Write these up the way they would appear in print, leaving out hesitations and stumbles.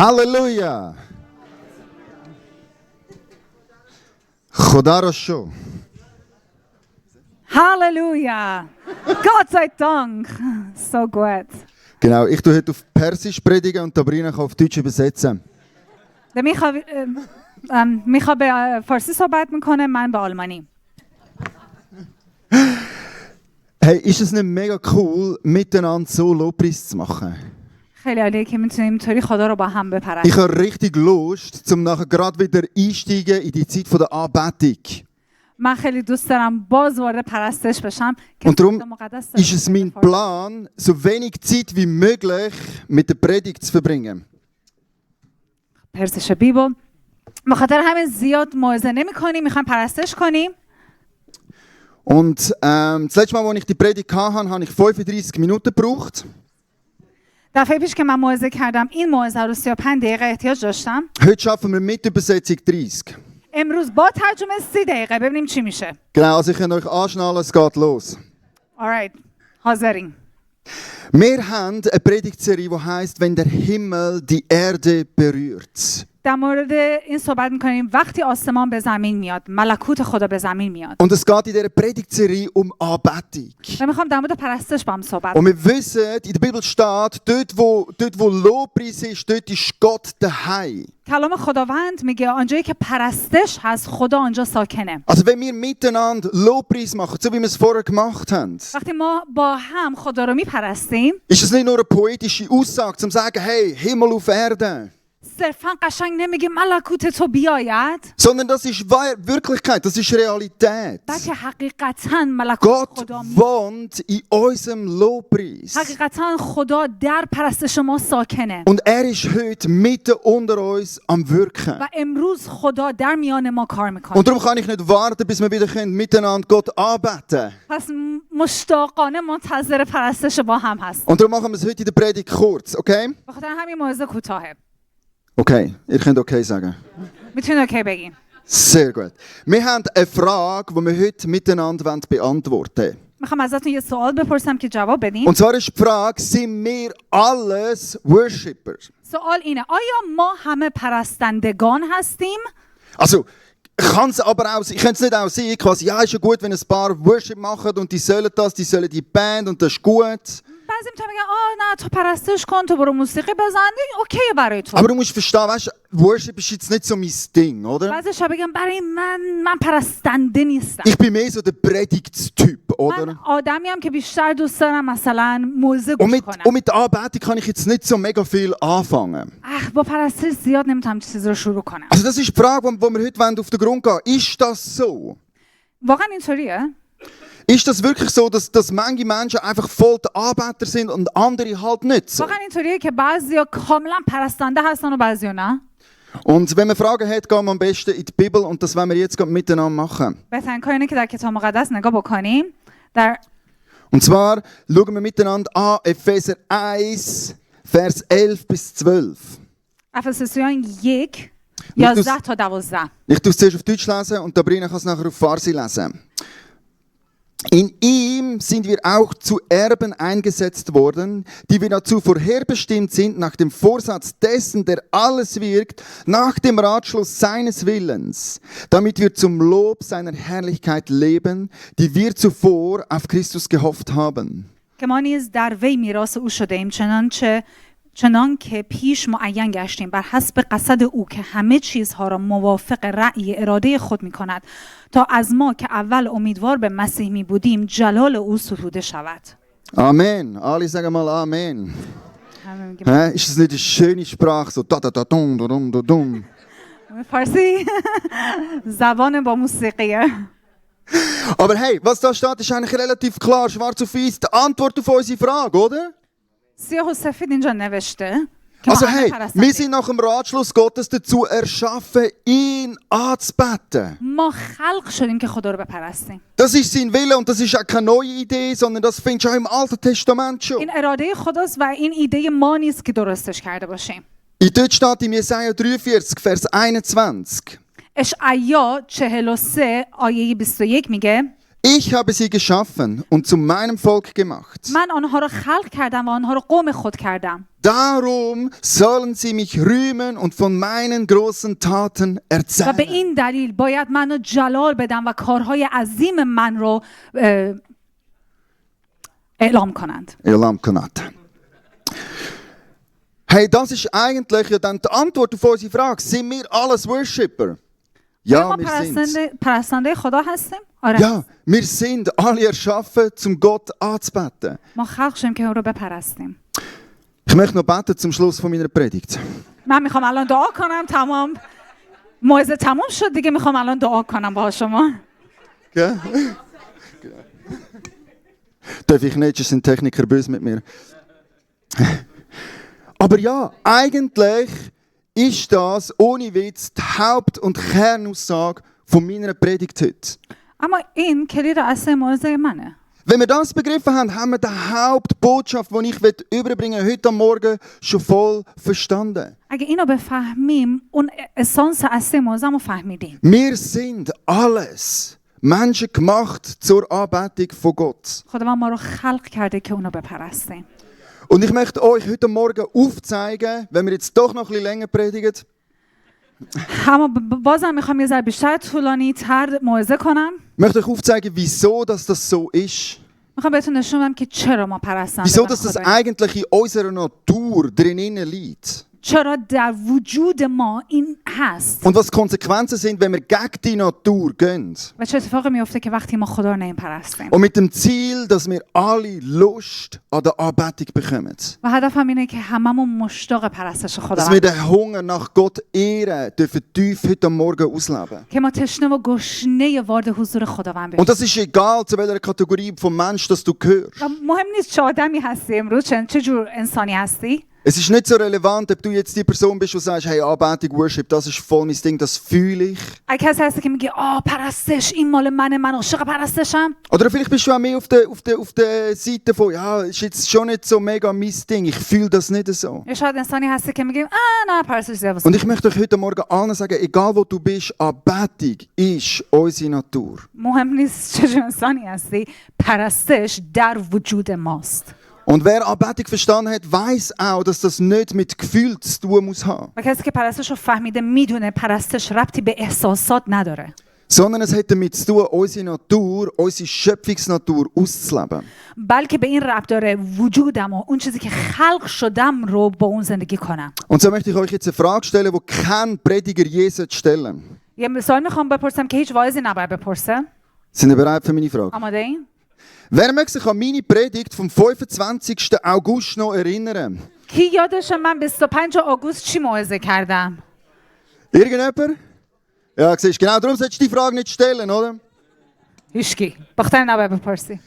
هللویا. خدا را شو. Halleluja. Gott sei Dank. So gut. Genau, ich tue heute auf Persisch predigen und Sabrina kann auf Deutsch übersetzen. میخوا به فارسی صحبت میکنه، من به آلمانی. Hey, ist es nicht mega cool, miteinander so Lobpreis zu machen? خیلی عالیه که میتونیم اینطوری خدا رو با هم Ich بپرستیم. habe richtig Lust, um nachher gerade wieder einsteigen in die Zeit der Anbetung. من خیلی دوست دارم باز وارد پرستش بشم که Und darum خدا مقدس داره. ist es mein Plan, so wenig Zeit wie möglich mit der Predigt zu verbringen. پرسش بیبل. به خاطر همین زیاد موعظه نمی‌کنیم، میخوایم پرستش کنیم. Und das letzte Mal, als ich die Predigt hatte, habe ich 35 Minuten gebraucht. دفعه پیش که من موعظه کردم این موعظه رو 35 دقیقه احتیاج داشتم. Heute schaffen wir mit Übersetzung 30. امروز با ترجمه 30 دقیقه ببینیم چی میشه. Genau, also ich kann euch anschnallen, es geht los. Alright. حاضرین. Wir haben eine Predigtserie, die heisst, wenn der Himmel die Erde berührt. در مورد این صحبت میکنیم وقتی آسمان به زمین میاد، ملکوت خدا به زمین میاد. Und es geht in dieser Predigtserie um Anbetung. من میخوام در مورد پرستش با هم صحبت Und کنم. wir wissen, in der Bibel steht, dort wo Lobpreis ist, dort ist Gott daheim. کلام خداوند میگه آنجایی که پرستش هست خدا آنجا ساکنه. Also wenn wir miteinander Lobpreis machen, so wie wir es vorher gemacht haben, وقتی ما با هم خدا رو میپرستیم، ist es nicht nur eine poetische Aussage, um zu sagen, hey, Himmel auf Erde. صرفا قشنگ نمیگه ملکوت تو بیاید، Sondern das ist Wirklichkeit, das ist Realität. بلکه حقیقتا ملکوت Gott خدا wohnt in unserem Lobpreis. حقیقتا خدا در پرستش ما ساکنه. Und ist heute mitten unter uns am Wirken. و امروز خدا در میان ما کار میکنه. Und darum kann ich nicht warten, bis wir wieder miteinander Gott anbeten. پس مشتاقانه منتظر پرستش با هم هست. Und darum machen wir es heute in der Predigt kurz, okay? بخاطر همین موعظه کوتاهه. Okay, ihr könnt okay sagen. میتونید اوکی بگین. Sehr gut. Wir haben eine Frage, die wir heute miteinander beantworten wollen. میخوام ازتون یه سوال بپرسم که جواب بدین. Und zwar ist die Frage, sind wir alles Worshippers? سوال اینه آیا ما همه پرستندگان هستیم؟ Also, kann es aber auch sein, ich könnte es nicht auch sein, quasi, ja, ist ja gut, wenn ein paar Worship machen und die sollen die Band und das ist gut. بعضی میتونن بگن نه تو پرستش کن، تو برو موسیقی بزن، اوکی برای تو. Aber du musst verstehen, weißt du, Worship ist jetzt nicht so mein Ding, oder? بعضی‌ها بگن برای من پرستنده نیستم. Ich bin mehr so der Predigtstyp, oder? من آدمیم که بیشتر دوست دارم مثلا موزه Und گوش mit کنم. der Anbetung kann ich jetzt nicht so mega viel anfangen. با پرستش زیاد نمیتونم چیزی رو شروع کنم. Also das ist die Frage, wo wir heute auf den Grund gehen. Ist das so? واقعا اینطوریه؟ Ist das wirklich so, dass manche Menschen einfach voll die Anbeter sind und andere halt nicht so? واقعا اینطوریه که بعضیا کاملا پرستنده هستن و بعضیا نه؟ Und wenn man Fragen hat, gehen wir am besten in die Bibel und das wollen wir jetzt gerade miteinander machen. بهترین کار اینه که در کتاب مقدس نگاه بکنیم. در Und zwar schauen wir miteinander an Epheser 1, Vers 11 bis 12. افسوسیان 1 11 تا 12. Ich tue es zuerst auf Deutsch lesen und Sabrina kann es nachher auf Farsi lesen. In ihm sind wir auch zu Erben eingesetzt worden, die wir dazu vorherbestimmt sind, nach dem Vorsatz dessen, der alles wirkt, nach dem Ratschluss seines Willens, damit wir zum Lob seiner Herrlichkeit leben, die wir zuvor auf Christus gehofft haben. که ما نیز در وی میراث او شده ایم چنان که پیش معین گشتیم بر حسب قصد او که همه چیزها را موافق رأی اراده خود می کند تا از ما که اول امیدوار به مسیح می بودیم جلال او ستوده شود. Amen. Alle sagen mal Amen. Ist das nicht eine schöne Sprache? So da da da dum dum dum dum. فارسی زبان با موسیقیه. Aber hey, was da steht, ist eigentlich relativ klar, schwarz auf weiß, die Antwort auf unsere Frage, oder? سیاه و سفید اینجا نوشته. Also hey, wir sind nach dem Ratschluss Gottes dazu erschaffen, ihn anzubeten. ما خلق شدیم که خدا رو بپرستیم. Das ist sein Wille und das ist auch keine neue Idee, sondern das findest du auch im Alten Testament schon. این اراده خداست و این ایده ما نیست که درستش کرده باشیم. Dort steht in Jesaja 43, Vers 21. اشعیا 43 آیه 21 میگه Ich habe sie geschaffen und zu meinem Volk gemacht. من آنها را خلق کردم و آنها را قوم خود کردم. Darum sollen sie mich rühmen und von meinen großen Taten و به erzählen. این دلیل باید منو جلال بدم و کارهای عظیم من رو اعلام کنند. Elam Kanat. Hey, das ist eigentlich ja dann die Antwort auf unsere Frage. Sind wir alles Worshipper? Ja, ما wir sind. پرستنده خدا هستیم؟ آره. Ja, wir sind alle erschaffen, zum Gott anzubeten. ما خلق شدیم که او رو بپرستیم. Ich möchte noch beten zum Schluss von meiner Predigt. من میخوام الان دعا کنم. تمام موعظه تموم شد دیگه. میخوام الان دعا کنم با شما. Gell? Darf ich nicht, sind Techniker böse mit mir. Aber ja, eigentlich ist das ohne Witz die Haupt- und Kernaussage von meiner Predigt heute. اما این کلید اصل موعظه منه. Wenn wir das begriffen haben, haben wir die Hauptbotschaft, die ich überbringen heute am Morgen, schon voll verstanden. اگه اینو بفهمیم اون اسانس اصل موعظه رو فهمیدیم. Wir sind alles Menschen gemacht zur Anbetung von Gott. خدا ما رو خلق کرده که اونو بپرستیم. Und ich möchte euch heute Morgen aufzeigen, wenn wir jetzt doch noch ein bisschen länger predigen, اما بازم میخوام یه ذره بیشتر طولانی تر موعظه کنم. möchte euch aufzeigen, wieso dass das so ist. میخوام بهتون نشون بدم که چرا ما پرستنده Wieso و dass das خداییم. eigentlich in unserer Natur drinnen liegt. چرا در وجود ما این هست Und was die Konsequenzen sind, wenn wir gegen die Natur gehen. و چه اتفاقی میفته که وقتی ما خدا رو نمیپرستیم. Und mit dem Ziel, dass wir alle Lust an der Anbetung bekommen. و هدفم اینه که هممون مشتاق پرستش خدا Dass wir den Hunger nach Gott ehren dürfen tief heute Morgen ausleben. که ما تشنه و گشنه وارد حضور خداوند بشیم. Und das ist egal, zu welcher Kategorie vom Mensch das du gehörst. و مهم نیست چه آدمی هستی امروز، چه جور انسانی هستی. Es ist nicht so relevant, ob du jetzt die Person bist, die sagst, hey, Anbetung, Worship, das ist voll mein Ding, das fühle ich. اگه کسی هستی که میگه پرستش این مال منه، من عاشق پرستشم. Oder vielleicht bist du auch mehr auf der Seite von, ja, ist jetzt schon nicht so mega mein Ding, ich fühle das nicht so. یا شاید انسانی هستی که میگه نه پرستش زیاد. Und ich möchte euch heute Morgen allen sagen, egal wo du bist, Anbetung ist unsere Natur. مهم نیست چه جور انسانی هستی، پرستش در وجود ماست. Und wer Anbetung verstanden hat, weiß auch, dass das nicht mit Gefühl zu tun muss haben. و کسی که پرستش رو فهمیده میدونه پرستش ربطی به احساسات نداره. Sondern es hat damit zu tun, unsere Natur, unsere Schöpfungsnatur auszuleben. بلکه به این ربط داره وجودم و اون چیزی که خلق شدم رو با اون زندگی کنم. Und so möchte ich euch jetzt eine Frage stellen, die kein Prediger je stellen. یه سوال میخوام بپرسم که هیچ واعظی نباید بپرسه. Sind ihr bereit für meine Frage? آماده این؟ Wer mag sich an meine Predigt vom 25. August noch erinnern? کی یادشه من 25 آگوست چی موعظه کردم؟ Irgendjemand? Ja, siehst genau, darum solltest du die Frage nicht stellen, oder? هیچکی. بختر نباید بپرسی.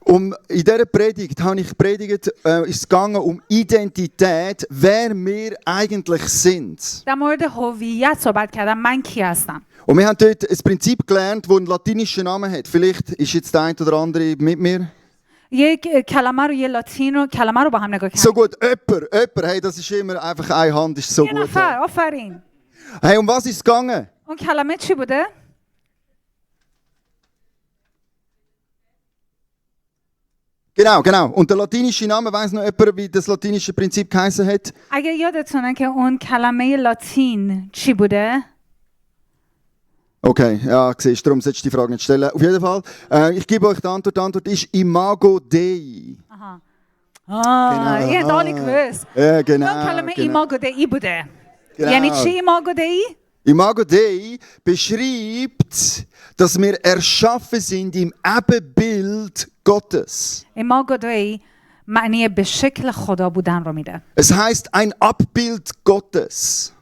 In dieser Predigt habe ich predigt, ist es gegangen um Identität, wer wir eigentlich sind. در مورد هویت صحبت کردم. من کی هستم؟ Und wir haben dort ein Prinzip gelernt, das einen latinischen Namen hat. Vielleicht ist jetzt der eine oder andere mit mir. یک کلمه رو یه لاتین رو کلمه رو با هم نگاه So کردیم. gut, jemand, hey, das ist immer einfach eine Hand, ist so یه gut. نفر. آفرین. Hey, um was ist es gegangen? اون کلمه چی بوده؟ Genau. Und der latinische Name, weiss noch jemand, wie das latinische Prinzip geheißen hat? اگه یادتونه که اون کلمه لاتین چی بوده؟ Okay, ja, siehst du, darum solltest du die Frage nicht stellen. Auf jeden Fall, ich gebe euch die Antwort. Die Antwort ist Imago Dei. آها. Genau. یه دالی کوس. Ja, genau. اون کلمه genau. ایماگو دئی بوده. Genau. یعنی چی ایماگو دئی؟ Imago Dei beschreibt, dass wir erschaffen sind im Ebenbild Gottes. ایماگو دئی معنی به شکل خدا بودن رو میده. Es heißt ein Abbild Gottes.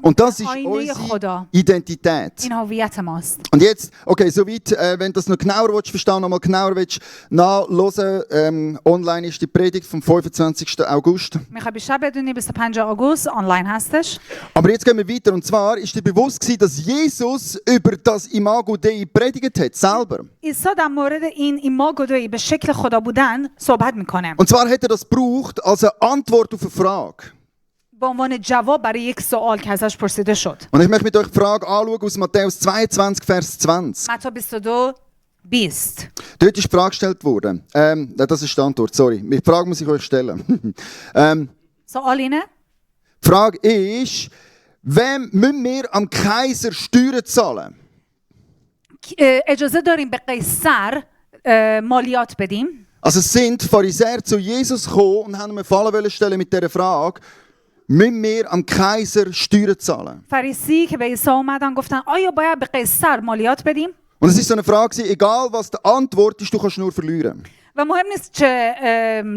Und das ist Eine unsere Choda. Identität. این هویت ماست. Und jetzt, okay, soweit, wenn du das noch genauer willst, verstehen, noch mal genauer willst, nachhören, online ist die Predigt vom 25. August. میخوای بیشتر بدونی 25 آگوست آنلاین هستش. Aber jetzt gehen wir weiter. Und zwar ist dir bewusst gewesen, dass Jesus über das Imago Dei predigt hat, selber. عیسی در مورد این ایماگو دئی به شکل خدا بودن صحبت میکنه. Und zwar hat er das gebraucht als eine Antwort auf eine Frage. به عنوان جواب برای یک سوال که ازش پرسیده شد. Und ich möchte mit euch die Frage anschauen aus Matthäus 22, Vers 20. متی 22 20. Dort ist die Frage gestellt worden. Das ist die Antwort, sorry. Die Frage muss ich euch stellen. سوال اینه Die Frage ist, wem müssen wir am Kaiser Steuern zahlen? اجازه داریم به قیصر مالیات بدیم؟ Also sind Pharisäer zu Jesus gekommen und haben ihm eine Falle stellen mit dieser Frage, müssen wir am Kaiser Steuern zahlen? فریسی که به عیسی اومدن گفتن آیا باید به قیصر مالیات بدیم؟ Und es ist so eine Frage, egal was die Antwort ist, du kannst nur verlieren. و مهم نیست چه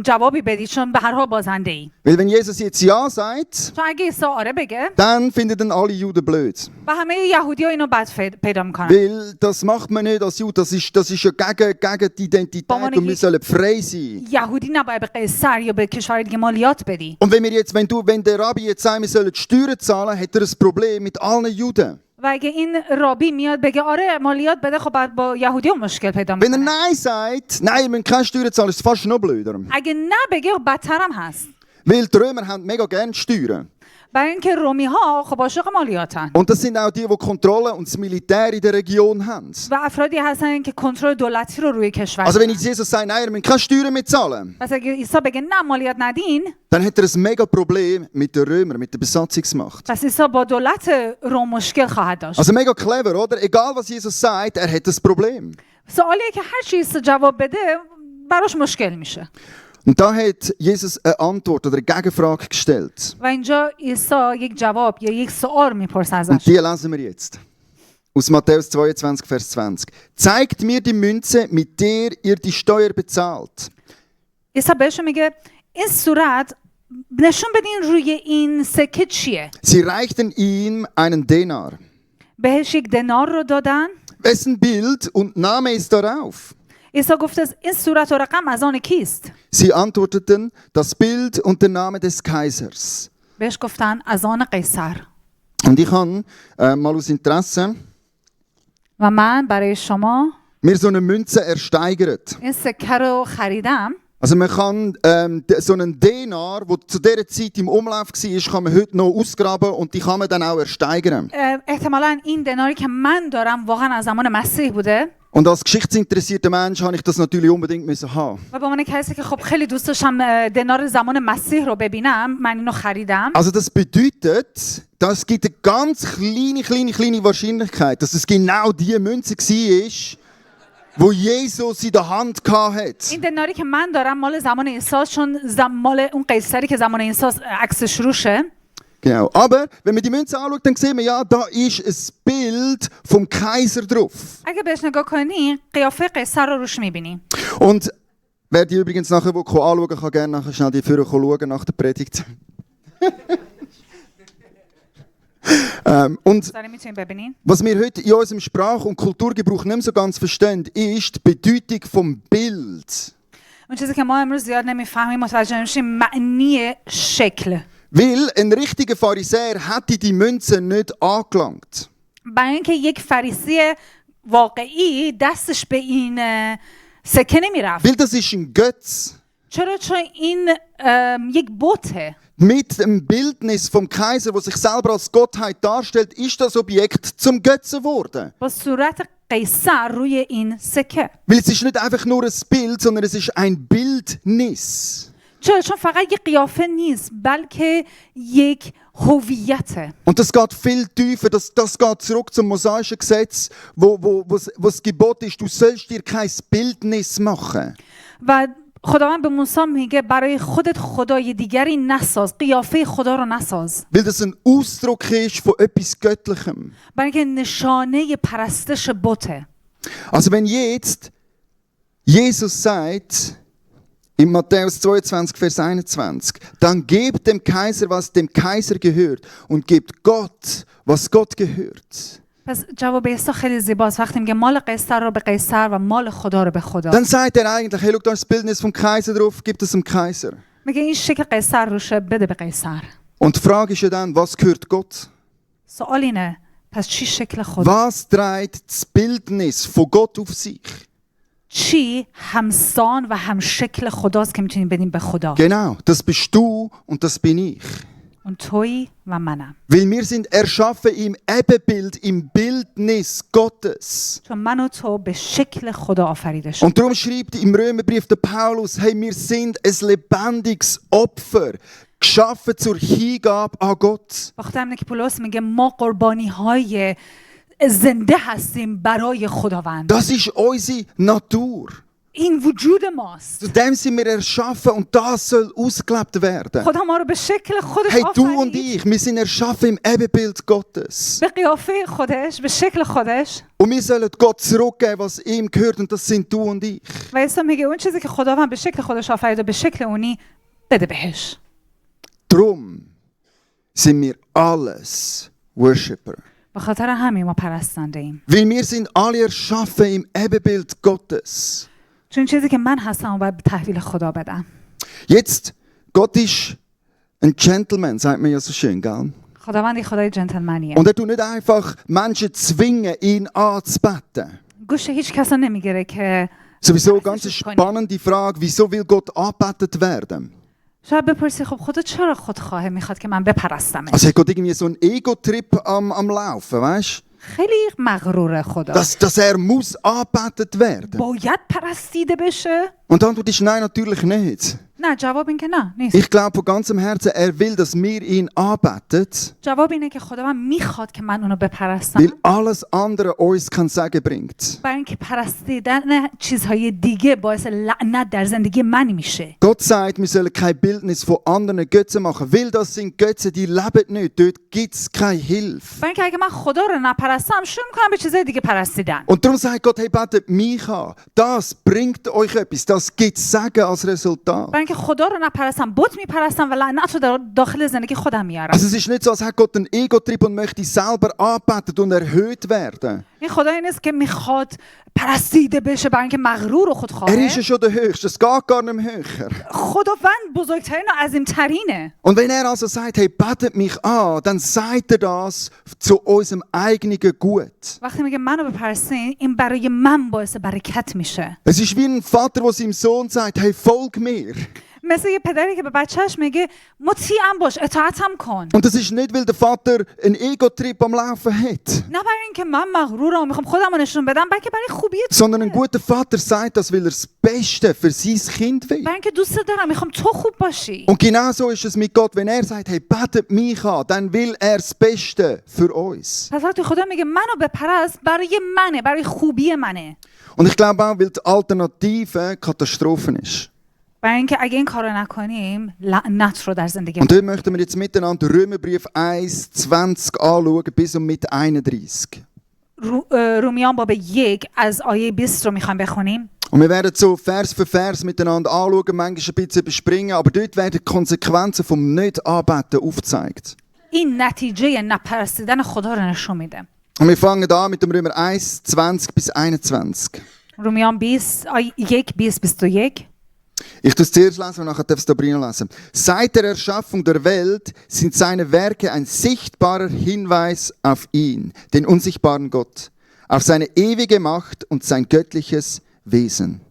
جوابی بدی چون به هر حال بازنده ای. Weil wenn Jesus jetzt Ja sagt, چون اگه عیسی آره بگه dann finden dann alle Juden blöd. و همه یهودی‌ها اینو بد پیدا میکنن. Weil das macht man nicht als Jude, das ist ja gegen die Identität und wir sollen frei sein. یهودی نباید به قیصر یا به کشور دیگه مالیات بدی. Und wenn der Rabbi jetzt sagt, wir sollen die Steuern zahlen, hat er ein Problem mit allen Juden. و اگه این رابی میاد بگه آره مالیات بده خب بعد با یهودی مشکل پیدا Wenn er میکنه. Nein sagt, nein, wir müssen keine Steuern zahlen, ist es fast noch blöder. اگه نه بگه بدتر هم هست. Weil die Römer haben mega gerne Steuern. برای اینکه رومی ها خب عاشق مالیاتن. Und das sind auch die Kontrolle und das Militär in der Region haben. و افرادی هستن که کنترل دولتی رو روی کشور Also wenn دارن. jetzt Jesus sagt, nein, wir müssen keine Steuern mehr zahlen, پس اگه عیسی بگه نه مالیات ندین dann hat er ein mega Problem mit den Römern, mit der Besatzungsmacht. پس عیسی با دولت روم مشکل خواهد داشت. Also mega clever, oder? Egal was Jesus sagt, er hat das Problem. سوالیه که هر چی عیسی جواب بده براش مشکل میشه. Und da hat Jesus eine Antwort oder eine Gegenfrage gestellt. و اینجا عیسی یک جواب یا یک سوال میپرسه Und ازش. die lesen wir jetzt. Aus Matthäus 22, Vers 20. Zeigt mir die Münze, mit der ihr die Steuer bezahlt. عیسی بهش میگه این صورت نشون بدین روی این سکه چیه؟ Sie reichten ihm einen Denar. بهش یک دینار رو دادن. Wessen Bild und Name ist darauf? عیسی گفته این صورت و رقم از آن کیست؟ Sie antworteten, das Bild und der Name des Kaisers. بهش گفتن از آن قیصر. Und ich habe mal aus Interesse و من برای شما mir so eine Münze ersteigert. این سکه رو خریدم. Also man kann so einen Denar, der zu dieser Zeit im Umlauf war, kann man heute noch ausgraben und die kann man dann auch ersteigern. احتمالاً این دیناری که من دارم واقعا از زمان مسیح بوده. Und als geschichtsinteressierter Mensch habe ich das natürlich unbedingt müssen haben. و به عنوان کسی که خب خیلی دوست داشتم دینار زمان مسیح رو ببینم من اینو خریدم. Also das bedeutet, dass gibt eine ganz kleine Wahrscheinlichkeit, dass es genau die Münze war, wo Jesus in der Hand hatte. این دیناری که من دارم مال زمان عیسی چون مال اون قیصری که زمان عیسی عکسش روشه. Genau. Aber wenn man die Münze anschaut, dann sehen wir, ja, da ist ein Bild vom Kaiser drauf. اگه بهش نگاه کنی قیافه قیصر رو روش میبینی. Und wer die übrigens nachher anschauen kann gerne nachher schnell die Führer schauen nach der Predigt. Und داره میتونید ببینین. was wir heute in unserem Sprach- und Kulturgebrauch nicht mehr so ganz verstehen, ist die Bedeutung vom Bild. اون چیزی که ما امروز زیاد نمیفهمیم متوجه نمیشیم معنی شکل. Weil ein richtiger Pharisäer hätte die Münze nicht angelangt. برای اینکه یک فریسی واقعی دستش به این سکه نمیرفت. Weil das ist ein Götz. چرا؟ چون این یک بته. Mit dem Bildnis vom Kaiser, der sich selber als Gottheit darstellt, ist das Objekt zum Götzen geworden. با صورت قیصر روی این سکه. Weil es ist nicht einfach nur ein Bild, sondern es ist ein Bildnis. چرا؟ چون فقط یک قیافه نیست بلکه یک هویته. Und das geht viel tiefer, das geht zurück zum mosaischen Gesetz, wo das Gebot ist, du sollst dir kein Bildnis machen. و خداوند به موسی میگه برای خودت خدای دیگری نساز، قیافه خدا رو نساز. Weil das ein Ausdruck ist von etwas Göttlichem. برای اینکه نشانه پرستش بته. Also wenn jetzt Jesus sagt, in Matthäus 22, Vers 21, dann gebt dem Kaiser, was dem Kaiser gehört und gebt Gott, was Gott gehört. پس جواب عیسی خیلی زیباست وقتی میگه مال قیصر رو به قیصر و مال خدا رو به خدا. Dann sagt er eigentlich, hey, schau, da ist das Bildnis vom Kaiser drauf, gib das dem Kaiser. میگه این شکل قیصر روشه بده به قیصر. Und die Frage ist ja dann, was gehört Gott? سوال اینه پس چی شکل خدا؟ Was trägt das Bildnis von Gott auf sich? چی همسان و هم شکل خداست که میتونیم بدیم به خدا؟ Genau, das bist du und das bin ich. اون تویی و منم. Weil wir sind erschaffen im Ebenbild, im Bildnis Gottes. چون من و تو به شکل خدا آفریده شد. Und darum schreibt im Römerbrief der Paulus, hey, wir sind ein lebendiges Opfer, geschaffen zur Hingabe an Gott. بخاطر اینه که پولس میگه ما قربانی های زنده هستیم برای خداوند. Das ist unsere Natur. این وجود ماست. Zu dem sind wir erschaffen und das soll ausgelebt werden. خدا ما رو به شکل خودش Hey, du und آفرید. ich, wir sind erschaffen im Ebenbild Gottes. به قیافه خودش، به شکل خودش. Und wir sollen Gott zurückgeben, was ihm gehört, und das sind du und ich. و عیسی میگه اون چیزی که خداوند به شکل خودش آفرید و به شکل اونی بده بهش. Drum sind wir alles Worshipper. به خاطر همین ما پرستنده ایم. Weil wir sind alle erschaffen im Ebenbild Gottes. چون چیزی که من هستم و باید به تحویل خدا بدم. Jetzt, Gott ist ein Gentleman, sagt man ja so schön, gell? خداوند خدای جنتلمنیه. Und er tut nicht einfach Menschen zwingen, ihn anzubeten. گوش هیچ کس رو nemiگیره که Sowieso eine ganz spannende Frage, wieso will Gott angebetet werden? شاید بپرسی خب خدا چرا خودخواه میخواد که من بپرستمش؟ Also hat Gott irgendwie so einen Ego-Trip am Laufen, weißt خیلی مغروره خدا. du? Dass er muss angebetet werden. باید پرستیده بشه؟ Und die Antwort ist nein, natürlich nicht. نه، جواب این که نه نیست. Ich glaube von ganzem Herzen, er will, dass wir ihn anbeten, جواب اینه که خدا من میخواد که من اونو بپرستم. weil alles andere uns kein Segen bringt. برای اینکه پرستیدن چیزهای دیگه باعث لعنت در زندگی من میشه. Gott sagt, wir sollen kein Bildnis von anderen Götzen machen, weil das sind Götzen, die leben nicht. Dort gibt es keine Hilfe. برای اینکه اگه من خدا رو نپرستم شروع میکنم به چیزهای دیگه پرستیدن. Und darum sagt Gott, hey, betet mich an. Das bringt euch etwas, das gibt Segen als Resultat. برای اینکه خدا رو نپرستم بت میپرستم و لعنت رو در داخل زندگی خودم میارم. Also es ist nicht so, als hätte Gott einen Ego-Trip und möchte selber angebetet und erhöht werden. این خدایی نیست که میخواد پرستیده بشه برای اینکه مغرور و Er خودخواهه. ist ja schon der Höchste, es geht gar nicht mehr höher. خداوند بزرگترین و عظیمترینه. Und wenn er also sagt, hey, betet mich an, dann sagt er das zu unserem eigenen Gut. وقتی میگه منو بپرستین این برای من باعث برکت میشه. Es ist wie ein Vater, der seinem Sohn sagt, hey, folg mir. مثل یه پدری که به بچهش میگه مطیعم باش، اطاعتم کن. Und das ist nicht, weil der Vater einen Ego-Trip am Laufen hat, نه برای اینکه من مغرورم و میخوام خودم رو نشون بدم، بلکه برای خوبی sondern ein guter Vater sagt das, weil er das Beste für sein Kind will. برای اینکه دوست دارم، میخوام تو خوب باشی. Und genau so ist es mit Gott. Wenn er sagt, hey, betet mich an, dann will er das Beste für uns. پس وقتی خدا میگه منو بپرست برای منه، برای خوبی منه. Und ich glaube auch, weil die Alternative Katastrophen ist. برای اینکه اگه این کارو نکنیم لعنت رو در زندگی Und dort möchten wir jetzt miteinander Römerbrief 1,20 anschauen bis und mit 31. رومیان باب 1 از آیه 20 رو میخوایم بخونیم. Und wir werden so Vers für Vers miteinander anschauen, manchmal ein bisschen überspringen, aber dort werden die Konsequenzen vom Nicht-Anbeten aufgezeigt. این نتیجه نپرستیدن خدا رو نشون میده. Und wir fangen an mit dem Römer 1,20 bis 21. رومیان 20 آیه 1 21. Ich tue es zuerst lesen und nachher darfst du Sabrina lesen. Seit der Erschaffung der Welt sind seine Werke ein sichtbarer Hinweis auf ihn, den unsichtbaren Gott, auf seine ewige Macht und sein göttliches Wesen.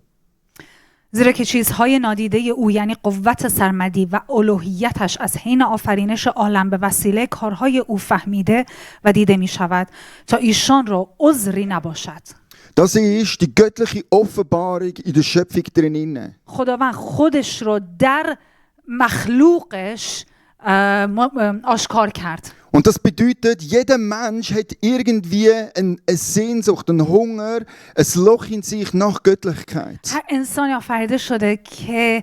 زیرا که چیزهای نادیده او یعنی قوت سرمدی و الوهیتش از حین آفرینش عالم به وسیله کارهای او فهمیده و دیده می شود تا ایشان را عذری نباشد. Das ist die göttliche Offenbarung in der Schöpfung drinnen. خداوند خودش رو در مخلوقش آشکار کرد. Und das bedeutet, jeder Mensch hat irgendwie eine Sehnsucht, einen Hunger, ein Loch in sich nach Göttlichkeit. هر انسانی آفریده شده که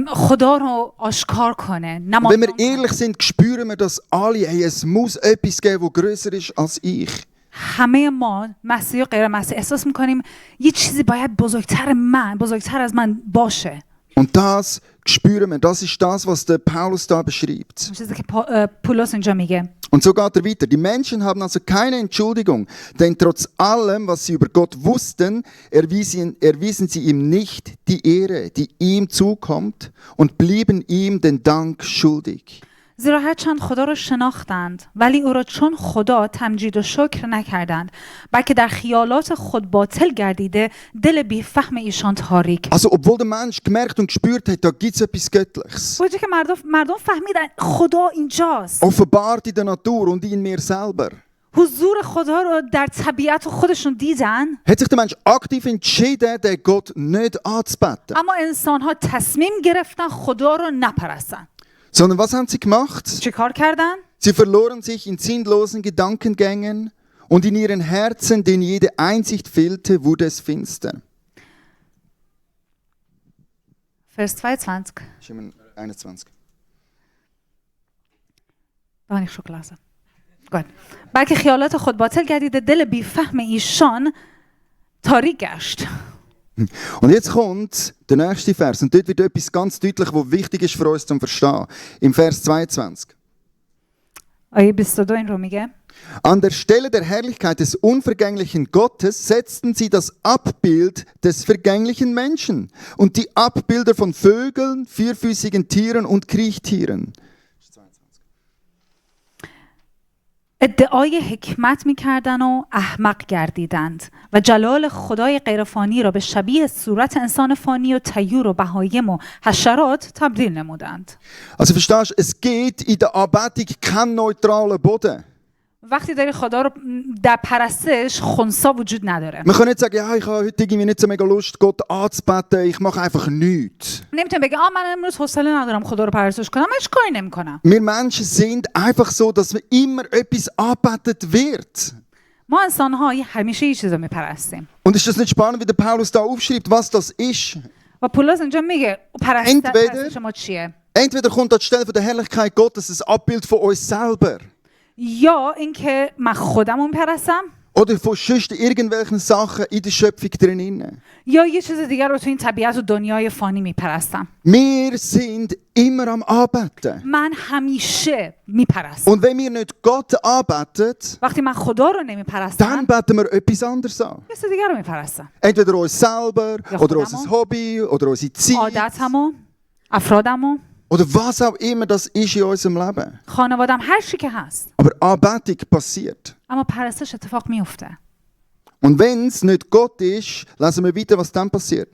خدا رو آشکار کنه. Wenn wir ehrlich sind, spüren wir das alle. Hey, es muss etwas geben, das grösser ist als ich. همه ما مسیح و غیر مسیح احساس میکنیم یه چیزی باید بزرگتر از من باشه. Und das spüren wir. Das ist das, was der Paulus da beschreibt. چیزی که پولس اینجا میگه. Und so geht er weiter. Die Menschen haben also keine Entschuldigung, denn trotz allem, was sie über Gott wussten, erwiesen sie ihm nicht die Ehre, die ihm zukommt, und blieben ihm den Dank schuldig. زیرا هرچند خدا را شناختند ولی او را چون خدا تمجید و شکر نکردند بلکه در خیالات خود باطل گردیده دل بیفهم ایشان تاریک. Also obwohl der Mensch gemerkt und gespürt hat, da gibt es etwas Göttliches. وجه که مردم فهمیدن خدا اینجاست. Offenbart in der Natur und in mir selber. حضور خدا رو در طبیعت خودشون دیدن. Hat sich der Mensch aktiv entschieden, den Gott nicht anzubeten. اما انسان‌ها تصمیم گرفتن خدا رو نپرستن. Sondern was haben sie gemacht? چه کار کردن؟ Sie verloren sich in sinnlosen Gedankengängen und in ihren Herzen, denen jede Einsicht fehlte, wurde es finster. Vers 22. 21. War nicht schon gelesen. Gut. بلکه خیالات خود باطل گردیده دل بیفهم ایشان تاریک گشت. Und jetzt kommt der nächste Vers. Und dort wird etwas ganz deutlich, was wichtig ist für uns zum Verstehen. Im Vers 22. آیه 22 این رو میگه. An der Stelle der Herrlichkeit des unvergänglichen Gottes setzten sie das Abbild des vergänglichen Menschen und die Abbilder von Vögeln, vierfüßigen Tieren und Kriechtieren. ادعای حکمت میکردن و احمق گردیدند و جلال خدای غیرفانی را به شبیه صورت انسان فانی و طیور و بهایم و حشرات تبدیل نمودند. Also verstehst du, es geht in der Anbetung keinen neutralen Boden. وقتی داری خدا رو در پرستش خنثی وجود نداره. Man kann nicht sagen, ja, ich habe heute irgendwie nicht so mega Lust, Gott anzubeten, ich mache einfach nichts. نمیتونی بگی من امروز حوصله ندارم خدا رو پرستش کنم، من هیچ کاری نمیکنم. Wir Menschen sind einfach so, dass immer etwas angebetet wird. ما انسان‌ها همیشه یه چیزا میپرستیم. Und ist das nicht spannend, wie der Paulus da aufschreibt, was das ist? و پولس اینجا میگه پرستش ما چیه؟ Entweder kommt anstelle von der Herrlichkeit Gottes ein Abbild von uns selber. یا اینکه من خودمو میپرستم Oder von sonst irgendwelchen Sachen in der Schöpfung drin. یا یه چیز دیگر رو تو این طبیعت و دنیای فانی میپرستم. Wir sind immer am Anbeten. من همیشه میپرستم. Und wenn wir nicht Gott anbeten, وقتی من خدا رو dann نمیپرستم beten wir etwas anderes an. یه چیز دیگر رو میپرستم. Entweder uns selber, Ja, oder Gott unser Hobby, oder unsere Zeit. عادتمو، افرادمو، Oder was auch immer das ist in unserem Leben. خانوادم، هر چی که هست. Aber Anbetung passiert. اما پرستش اتفاق میفته. Und wenn es nicht Gott ist, lesen wir weiter, was dann passiert.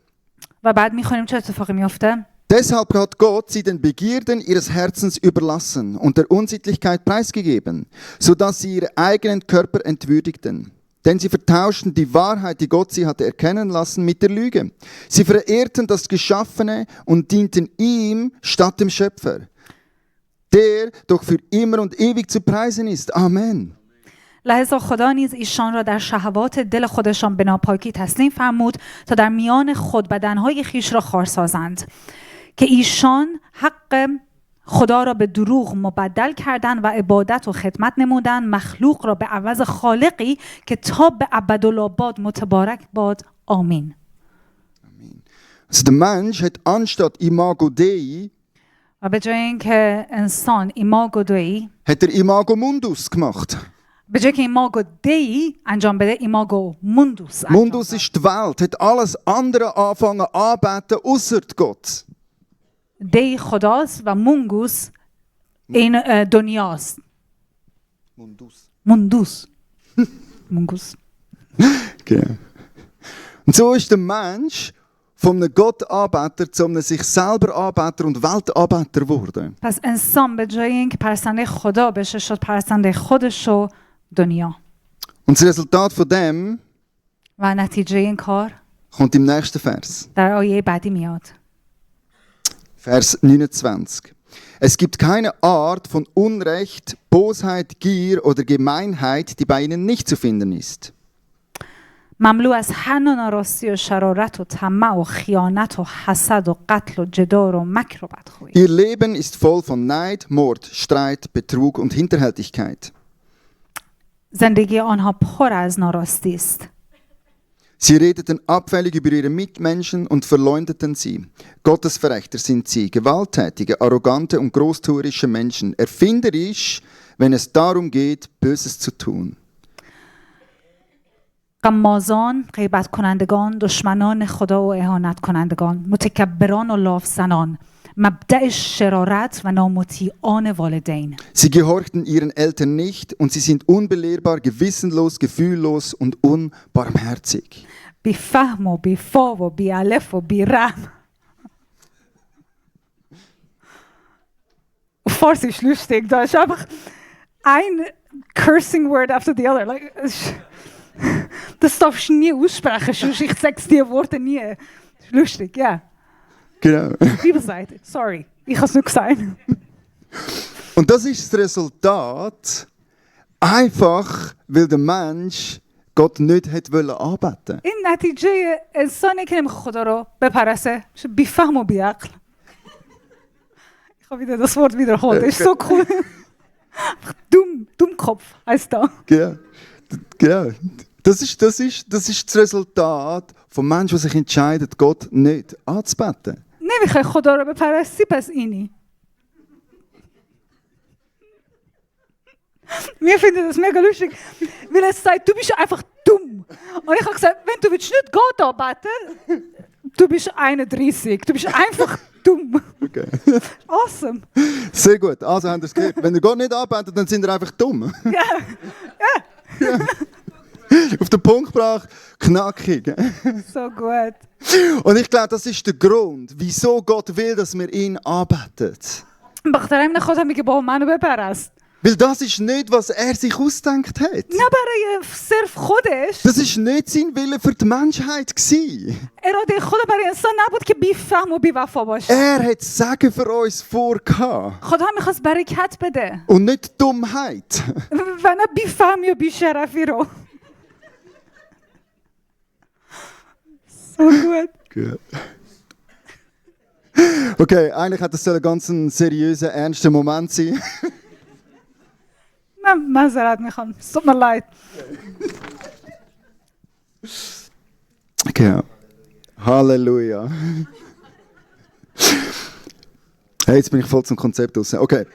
و بعد میخونیم چه اتفاقی میفته. Deshalb hat Gott sie den Begierden ihres Herzens überlassen und der Unsittlichkeit preisgegeben, sodass sie ihre eigenen Körper entwürdigten. Denn sie vertauschten die Wahrheit, die Gott sie hatte erkennen lassen, mit der Lüge. Sie verehrten das Geschaffene und dienten ihm statt dem Schöpfer, der doch für immer und ewig zu preisen ist. Amen. لحظه خدا نیز ایشان را در شهوات دل خودشان به ناپاکی تسلیم فرمود تا در میان خود بدنهای خیش را خوار سازند که ایشان حق خدا را به دروغ مبدل کردند و عبادت و خدمت نمودند مخلوق را به عوض خالقی که تا به ابدالآباد متبارک باد. آمین. Also der Mensch hat anstatt Imago Dei و به جای اینکه انسان ایماگو دویی hat er Imago Mundus gemacht. به جای که ایماگو دی انجام بده ایماگو موندوس انجام Mundus ist die Welt, hat alles andere anfangen anbeten außer Gott. دی خداست و مونگوس این دنیاست. موندوس مونگوس. Genau. Und so ist der Mensch von einem Gottanbeter zu einem sich selber Anbeter und Weltanbeter geworden. پس انسان به جای اینکه پرستنده خدا بشه شد پرستنده خودش و دنیا. Und das Resultat von dem و نتیجه این کار kommt im nächsten Vers. در آیه بعدی میاد. Vers 29. Es gibt keine Art von Unrecht, Bosheit, Gier oder Gemeinheit, die bei ihnen nicht zu finden ist. مملو از هر نوع ناراستی و شرارت و طمع و خیانت و حسد و قتل و جدال و مکر و بدخویی. Ihr Leben ist voll von Neid, Mord, Streit, Betrug und Hinterhältigkeit. زندگی آنها پر از ناراستی است. Sie redeten abfällig über ihre Mitmenschen und verleumdeten sie. Gottesverächter sind sie, gewalttätige, arrogante und großtuerische Menschen, erfinderisch, wenn es darum geht, Böses zu tun. غمازان، غیبت کنندگان، دشمنان خدا و اهانت کنندگان، متکبران و لاف زنان، مبدأ شرارت و نامطیعان والدین. Sie gehorchten ihren Eltern nicht und sie sind unbelehrbar, gewissenlos, gefühllos und unbarmherzig. بی فهم و بی فا و بی الف و بی رم. Farsisch lustig, da ist einfach ein cursing word after the other. Like, das darfst du nie aussprechen, sonst ich sag's die Worte nie. Das ist lustig, ja. Genau. Bibelseite, sorry, ich habe es nicht gesagt. Und das ist das Resultat, einfach weil der Mensch Gott nicht hätte anbeten wollen. این نتیجه انسانی که نمیخواد خدا رو بپرسه بی فهم و بی عقل. Ich habe wieder das Wort wiederholt. Das ist so cool. Dummkopf heißt da. Genau. Genau. Das ist das Resultat von Menschen, die sich entscheiden, Gott nicht anzubeten. نمیخوای خدا رو بپرستی پس اینی. Mir finde das mega lustig, weil es sagt, du bist einfach dumm. Und ich habe gesagt, wenn du willst nicht Gott anbeten, du bist 31, du bist einfach dumm. Okay. Awesome. Sehr gut. Also habt ihr es gehört. Wenn ihr Gott nicht anbetet, dann sind ihr einfach dumm. Ja, Auf den Punkt gebracht, knackig. so gut. Und ich glaube, das ist der Grund, wieso Gott will, dass wir ihn anbeten. بخاطر نخواستم میگه با منو بپرست. Weil das ist nicht, was er sich ausgedacht hat. نه برای صرف خودش. Das ist nicht sein Wille für die Menschheit gewesen. اراده خدا برای انسان نبود که بی فهم و بی وفا باشه. Er hat Segen für uns vorgehabt. خدا میخواست برکت بده. Und nicht Dummheit. و نه بی فهمی و بی شرفی رو. So gut. Gut. Okay, eigentlich hat das ein ganz seriöser, ernster Moment sein. من معذرت میخوام. Es tut mir leid. Genau. Halleluja. Hey, jetzt bin ich voll zum Konzept raus. Okay,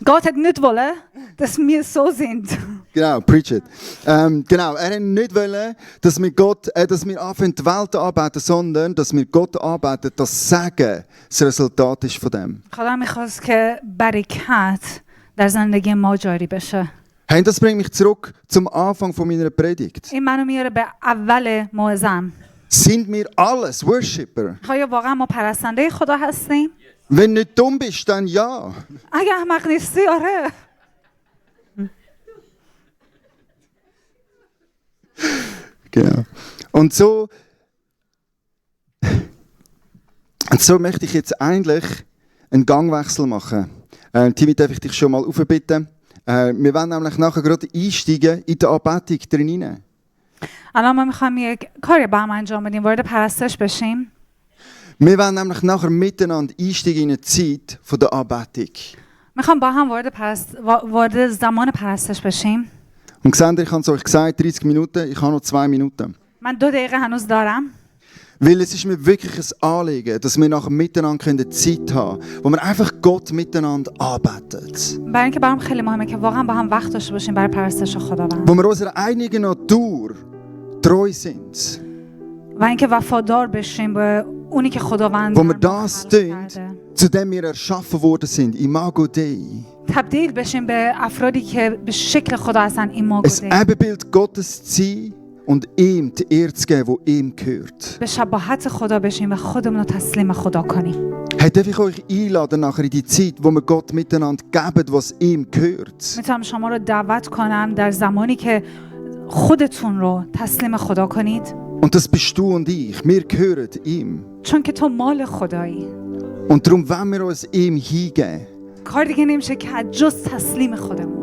Gott hat nicht wollen, dass wir so sind. genau, preach it. Genau, er hat nicht wollen, dass wir anfangen, die Welt anbeten, sondern dass wir Gott anbeten, das Segen das Resultat ist von dem. خدا میخواست که برکت در زندگی ما جاری بشه. Hey, das bringt mich zurück zum Anfang von meiner Predigt. این منو میاره به اول موعظه‌ام. Sind wir alles Worshipper? آیا واقعا ما پرستنده خدا هستیم؟ Wenn du nicht dumm bist, dann ja. اگه احمق نیستی آره. Genau. Und so möchte ich jetzt eigentlich einen Gangwechsel machen. Timmy, darf ich dich schon mal aufbitten? Wir wollen nämlich nachher gerade einsteigen in die Anbetung drin. الان ما میخوایم یک کاری با هم انجام بدیم، وارد پرستش بشیم. Wir wollen nämlich nachher miteinander einsteigen in eine Zeit von der Anbetung. میخوام با هم وارد زمان پرستش بشیم. Und seht ihr, ich habe es euch gesagt, 30 Minuten, ich habe noch 2 Minuten. من 2 دقیقه هنوز دارم. Weil es ist mir wirklich ein Anliegen, dass wir nachher miteinander eine Zeit haben können, wo wir einfach Gott miteinander anbeten. برای اینکه برام خیلی مهمه که واقعا با هم وقت داشته باشیم برای پرستش خداوند. Wo wir unserer eigenen Natur treu sind. و اینکه وفادار بشیم به اونی که خداوند Wo wir das tun, zu dem wir erschaffen worden sind, Imago Dei. تبدیل بشیم به افرادی که به شکل خدا هستن، ایماگو Ein دی. Ebenbild Gottes zu sein und ihm die Ehre zu geben, die ihm gehört. به شباهت خدا بشیم و خودمون رو تسلیم خدا کنیم. Hey, darf ich euch einladen nachher in die Zeit, wo wir Gott miteinander geben, was ihm gehört? میتونم شما رو دعوت کنم در زمانی که خودتون رو تسلیم خدا کنید. Und das bist du und ich. Wir gehören ihm. چون که تو مال خدایی. Und darum wollen wir uns ihm hingeben. کار دیگه نمیشه که جز تسلیم خودمون.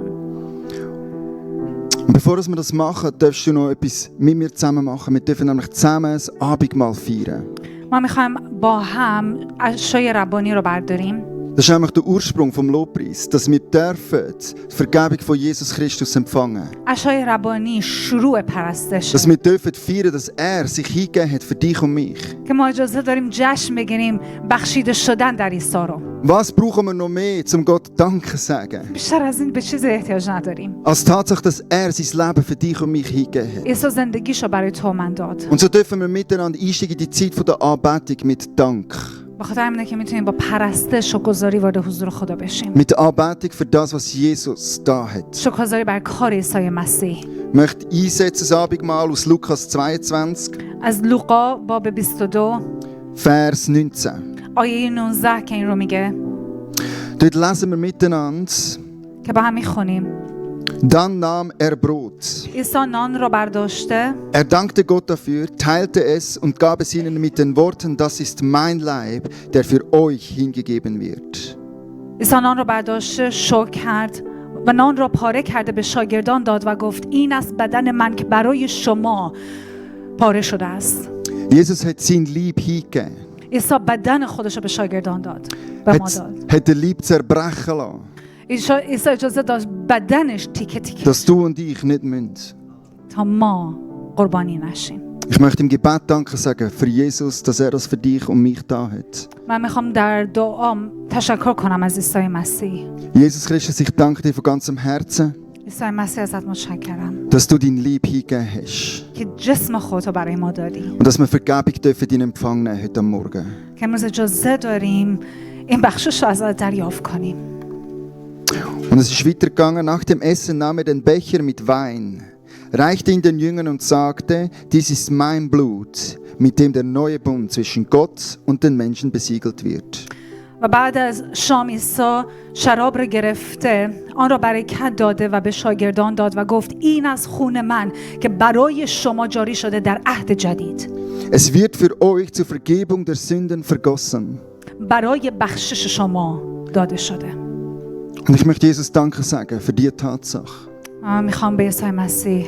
Und bevor wir das machen, darfst du noch etwas mit mir zusammen machen. Wir dürfen nämlich zusammen das Abendmahl feiern. ما میخوایم با هم عشای ربانی رو berdاریم. Das ist nämlich der Ursprung vom Lobpreis, dass wir dürfen die Vergebung von Jesus Christus empfangen. عشای ربانی شروع پرستش. Dass wir dürfen feiern, dass er sich hingegeben hat für dich und mich. که ما اجازه داریم جشن بگیریم بخشیده شدن در عیسی رو. Was brauchen wir noch mehr, um Gott Danke zu sagen? بیشتر از این به چیزی احتیاج نداریم. Als Tatsache, dass er sein Leben für dich und mich hingegeben hat. عیسی زندگیشو برای تو من داد. Und so dürfen wir miteinander einsteigen in die Zeit der Anbetung mit Dank. بخاطر همینه که میتونیم با پرستش و گذاری وارد حضور خدا بشیم. Mit der Anbetung für das, was Jesus da hat. شکرگزاری بر کار عیسی مسیح. Ich möchte einsetzen das Abendmahl aus Lukas 22, از لوقا باب 22 Vers 19. آیه 19 که این رو میگه Dort lesen wir miteinander. که با هم میخونیم. Dann nahm er Brot. عیسی نان را برداشته Er dankte Gott dafür, teilte es und gab es ihnen mit den Worten, das ist mein Leib, der für euch hingegeben wird. عیسی نان را برداشته شکر کرد و نان را پاره کرده به شاگردان داد و گفت این است بدن من که برای شما پاره شده است. Jesus hat sein Leib hingegeben. عیسی بدن خودش رو به شاگردان داد، به ما داد. Hat den Leib zerbrechen lassen, عیسی اجازه داشت بدنش تیکه تیکه dass du und ich nicht müssen. تا ما قربانی نشیم. Ich möchte im Gebet Danke sagen für Jesus, dass er das für dich und mich da hat. من میخوام در دعام تشکر کنم از عیسی مسیح. Jesus Christus, ich danke dir von ganzem Herzen, عیسی مسیح ازت متشکرم dass du dein Leib hingegeben hast. که جسم خودتو برای ما دادی. Und dass wir Vergebung dürfen in Empfang nehmen heute Morgen. که امروز اجازه داریم این بخشش رو ازت دریافت کنیم. Und es ist weitergegangen. Nach dem Essen nahm er den Becher mit Wein, reichte ihn den Jüngern und sagte, dies ist mein Blut, mit dem der neue Bund zwischen Gott und den Menschen besiegelt wird. و بعد از شام عیسی شراب را گرفته آن را برکت داده و به شاگردان داد و گفت این از خون من که برای شما جاری شده در عهد جدید. Es wird für euch zur Vergebung der Sünden vergossen. برای بخشش شما داده شده. Und ich möchte Jesus Danke sagen für diese Tatsache. میخوام به عیسی مسیح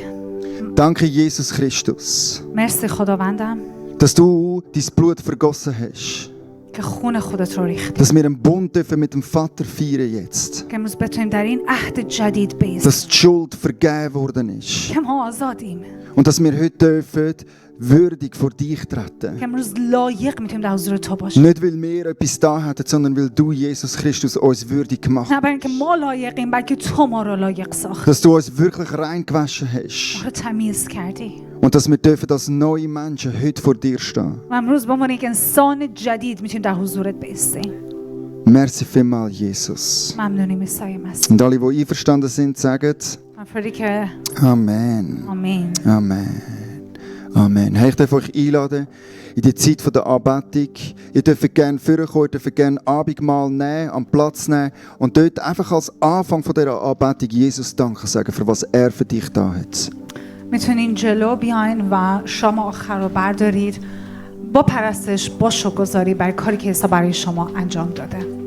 Danke, Jesus Christus, مرسی خداوندم dass du dein Blut vergossen hast. که خون خودت رو ریختی. Dass wir einen Bund dürfen mit dem Vater feiern jetzt. که امروز بتونیم در این عهد جدید بیستیم. Dass die Schuld vergeben worden ist. که ما آزادیم. Und dass wir heute dürfen würdig vor dich treten. که امروز لایق میتونیم در حضور تو باشیم. Nicht weil wir etwas da hätten, sondern weil du, Jesus Christus, uns würdig gemacht نه hast. برای اینکه ما لایقیم بلکه تو ما رو لایق ساختی. Dass du uns wirklich reingewaschen hast. ما رو تمیز کردی. Und dass wir dürfen als neue Menschen heute vor dir stehen. و امروز به عنوان یک انسان جدید میتونیم در حضورت بیستیم. Merci vielmals, Jesus. ممنونیم عیسی مسیح. Und alle, die einverstanden sind, sagen افرادی که Amen. آمین. Amen. Amen. Hey, ich darf euch einladen in die Zeit der Anbetung. Ihr dürft gerne vorkommen, ihr dürft gerne Abendmahl nehmen, am Platz nehmen und dort einfach als Anfang von dieser Anbetung Jesus Danke sagen, für was er für dich da hat. میتونین جلو بیاین و شام آخر رو بردارید با پرستش با شکرگزاری بر کاری که عیسی برای شما انجام داده.